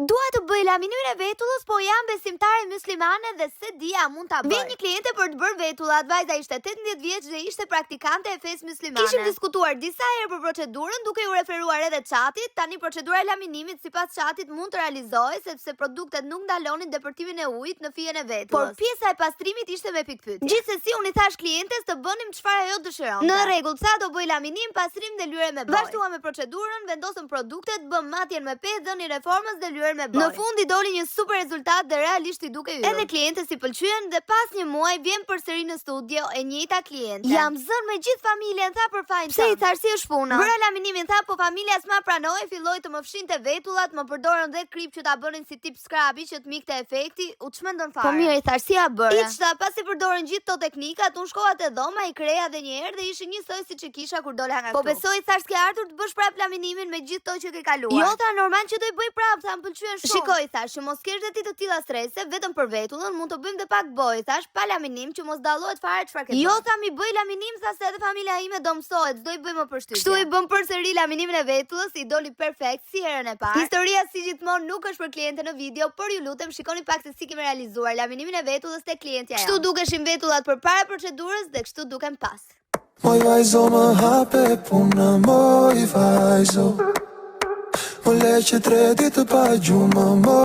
Dua të bëj laminimin e vetullës, po jam besimtare muslimane dhe s'e di a mund ta bëj. Vjen një kliente për të bërë vetullat, vajza ishte 18 vjeç dhe ishte praktikante e fesë muslimane. Kishim diskutuar disa herë për procedurën, duke iu referuar edhe chatit. Tani procedura e laminimit sipas chatit mund të realizohej sepse produktet nuk ndalonin depërtimin e ujit në fijen e vetullës. Por pjesa e pastrimit ishte me pikëpyetje. Gjithsesi unë i thash klientes të bënim çfarë ajo dëshironte. Në rregull, tha do bëj laminim, pastrim dhe lyerje me bojë. Vazhduam me procedurën, vendosëm produktet, bëm matjen me pe, dhënien e formës dhe lyerjen me bojë. Në fund i doli një super rezultat dhe realisht i dukej yll. Edhe klientes i pëlqyen dhe pas një muaj vjen përsëri në studio e njëjta kliente. Jam zënë me gjithë familjen tha për fajin Pse i thash si është puna? Bëra laminimin tha po familja s'ma pranoi, filloi të më fshinte vetullat, më përdorën dhe kripë që ta bënin si tip skrabi që të m'ikte efekti, u çmendën fare. Po mirë i thash si ia bëre. Hiç tha, pasi përdorën gjithë këto teknikat, unë shkova te dhoma, i kreja edhe një herë dhe ishin njësoj siç i kisha kur dola nga këtu. Po besoj i thash s'ke ardhur të bësh prap laminimin me gjithë këto që ke kaluar. Jo tha, normal që do i bëj prap, tha, më pëlqyen shumë. Shiko i thash, që mos kesh dhe ti të tilla strese, vetëm për vetullën, mund të bëjmë dhe pak bojë, thash, pa laminim që mos dallohet fare çfarë ke bërë. Jo tha, m'i bëj laminim, tha se edhe familja ime do mësohet, s'do i bëj më përshtypje. Kështu i bëm përsëri laminimin e vetullës, i doli perfekt si herën e parë. Historia si gjithmonë nuk është për kliente në video, por ju lutem shikoni pak se si kemi realizuar laminimin e vetullës te klientja jonë. Kështu dukeshin vetullat përpara procedurës dhe kështu duken pas. Moj vajzo më hape punë, moj vajzo Më le që tre ditë pa gjumë, moj.